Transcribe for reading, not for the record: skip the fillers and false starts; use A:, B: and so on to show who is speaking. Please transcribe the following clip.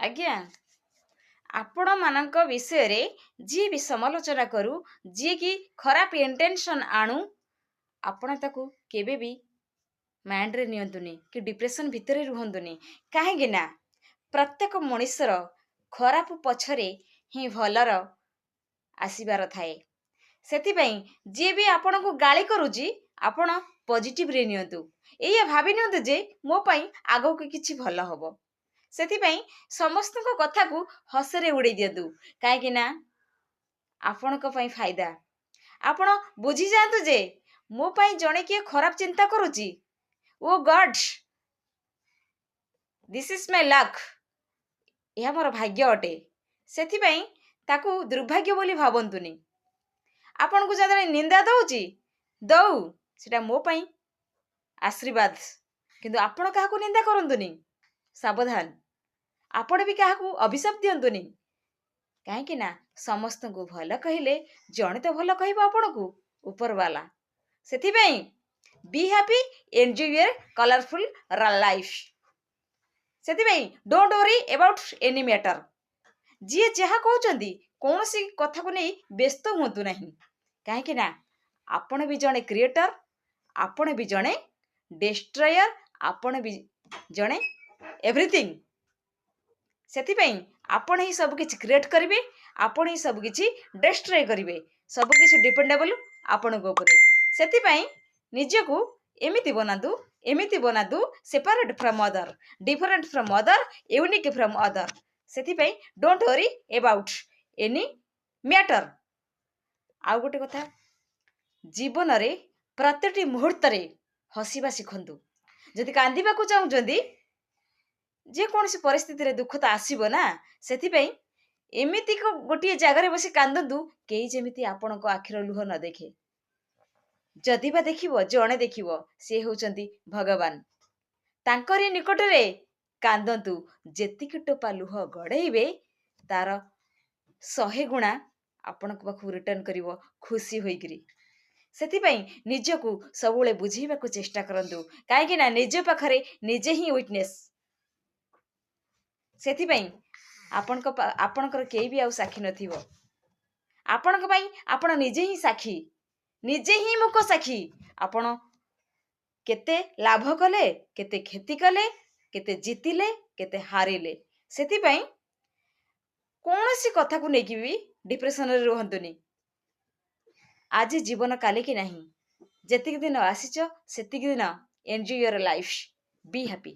A: ଆଜ୍ଞା, ଆପଣମାନଙ୍କ ବିଷୟରେ ଯିଏ ବି ସମାଲୋଚନା କରୁ, ଯିଏକି ଖରାପ ଇଣ୍ଟେନସନ୍ ଆଣୁ, ଆପଣ ତାକୁ କେବେ ବି ମାଇଣ୍ଡରେ ନିଅନ୍ତୁନି କି ଡିପ୍ରେସନ୍ ଭିତରେ ରୁହନ୍ତୁନି। କାହିଁକି ନା ପ୍ରତ୍ୟେକ ମଣିଷର ଖରାପ ପଛରେ ହିଁ ଭଲର ଆସିବାର ଥାଏ। ସେଥିପାଇଁ ଯିଏ ବି ଆପଣଙ୍କୁ ଗାଳି କରୁଛି, ଆପଣ ପଜିଟିଭରେ ନିଅନ୍ତୁ। ଏଇଆ ଭାବି ନିଅନ୍ତୁ ଯେ ମୋ ପାଇଁ ଆଗକୁ କିଛି ଭଲ ହବ। ସେଥିପାଇଁ ସମସ୍ତଙ୍କ କଥାକୁ ହସରେ ଉଡ଼େଇ ଦିଅନ୍ତୁ, କାହିଁକି ନା ଆପଣଙ୍କ ପାଇଁ ଫାଇଦା। ଆପଣ ବୁଝିଯାଆନ୍ତୁ ଯେ ମୋ ପାଇଁ ଜଣେ କିଏ ଖରାପ ଚିନ୍ତା କରୁଛି। Oh God, this is my luck. ଏହା ମୋର ଭାଗ୍ୟ ଅଟେ। ସେଥିପାଇଁ ତାକୁ ଦୁର୍ଭାଗ୍ୟ ବୋଲି ଭାବନ୍ତୁନି। ଆପଣଙ୍କୁ ଯେତେବେଳେ ନିନ୍ଦା ଦଉଛି, ଦଉ, ସେଟା ମୋ ପାଇଁ ଆଶୀର୍ବାଦ। କିନ୍ତୁ ଆପଣ କାହାକୁ ନିନ୍ଦା କରନ୍ତୁନି, ସାବଧାନ। ଆପଣ ବି କାହାକୁ ଅଭିଶାପ ଦିଅନ୍ତୁନି, କାହିଁକି ନା ସମସ୍ତଙ୍କୁ ଭଲ କହିଲେ ଜଣେ ତ ଭଲ କହିବ ଆପଣଙ୍କୁ, ଉପରବାଲା। ସେଥିପାଇଁ be happy, enjoy your colourful life. ସେଥିପାଇଁ don't worry about any matter. ଯିଏ ଯାହା କହୁଛନ୍ତି, କୌଣସି କଥାକୁ ନେଇ ବ୍ୟସ୍ତ ହୁଅନ୍ତୁ ନାହିଁ, କାହିଁକି ନା ଆପଣ ବି ଜଣେ କ୍ରିଏଟର, ଆପଣ ବି ଜଣେ ଡେଷ୍ଟ୍ରୟର, ଆପଣ ବି ଜଣେ ଏଭ୍ରିଥିଙ୍ଗ। ସେଥିପାଇଁ ଆପଣ ହିଁ ସବୁକିଛି କ୍ରିଏଟ୍ କରିବେ, ଆପଣ ହିଁ ସବୁକିଛି ଡେଷ୍ଟ୍ରୟ କରିବେ। ସବୁକିଛି ଡିପେଣ୍ଡେବଲ୍ ଆପଣଙ୍କ ଉପରେ। ସେଥିପାଇଁ ନିଜକୁ ଏମିତି ବନାନ୍ତୁ, ଏମିତି ବନାନ୍ତୁ, separate from other, different from other, unique from other. ସେଥିପାଇଁ don't worry about any matter. ଆଉ ଗୋଟେ କଥା, ଜୀବନରେ ପ୍ରତିଟି ମୁହୂର୍ତ୍ତରେ ହସିବା ଶିଖନ୍ତୁ। ଯଦି କାନ୍ଦିବାକୁ ଚାହୁଁଛନ୍ତି, ଯେକୌଣସି ପରିସ୍ଥିତିରେ ଦୁଃଖ ତ ଆସିବ ନା। ସେଥିପାଇଁ ଏମିତି ଗୋଟିଏ ଜାଗାରେ ବସି କାନ୍ଦନ୍ତୁ, କେହି ଯେମିତି ଆପଣଙ୍କ ଆଖିର ଲୁହ ନ ଦେଖେ। ଯଦି ବା ଦେଖିବ, ଜଣେ ଦେଖିବ, ସେ ହେଉଛନ୍ତି ଭଗବାନ। ତାଙ୍କରି ନିକଟରେ କାନ୍ଦନ୍ତୁ। ଯେତିକି ଟୋପା ଲୁହ ଗଡ଼େଇବେ, ତାର 100 ଗୁଣା ଆପଣଙ୍କ ପାଖକୁ ରିଟର୍ଣ୍ଣ କରିବ ଖୁସି ହୋଇକିରି। ସେଥିପାଇଁ ନିଜକୁ ସବୁବେଳେ ବୁଝେଇବାକୁ ଚେଷ୍ଟା କରନ୍ତୁ, କାହିଁକି ନା ନିଜ ପାଖରେ ନିଜେ ହିଁ ୱିଟନେସ୍। ସେଥିପାଇଁ ଆପଣଙ୍କର କେହି ବି ଆଉ ସାକ୍ଷୀ ନଥିବ। ଆପଣଙ୍କ ପାଇଁ ଆପଣ ନିଜେ ହିଁ ସାକ୍ଷୀ, ନିଜେ ହିଁ ମୂକ ସାକ୍ଷୀ। ଆପଣ କେତେ ଲାଭ କଲେ, କେତେ କ୍ଷତି କଲେ, କେତେ ଜିତିଲେ, କେତେ ହାରିଲେ। ସେଥିପାଇଁ କୌଣସି କଥାକୁ ନେଇକି ବି ଡିପ୍ରେସନରେ ରୁହନ୍ତୁନି। ଆଜି ଜୀବନ, କାଲିକି ନାହିଁ। ଯେତିକି ଦିନ ଆସିଛ, ସେତିକି ଦିନ enjoy your life, be happy.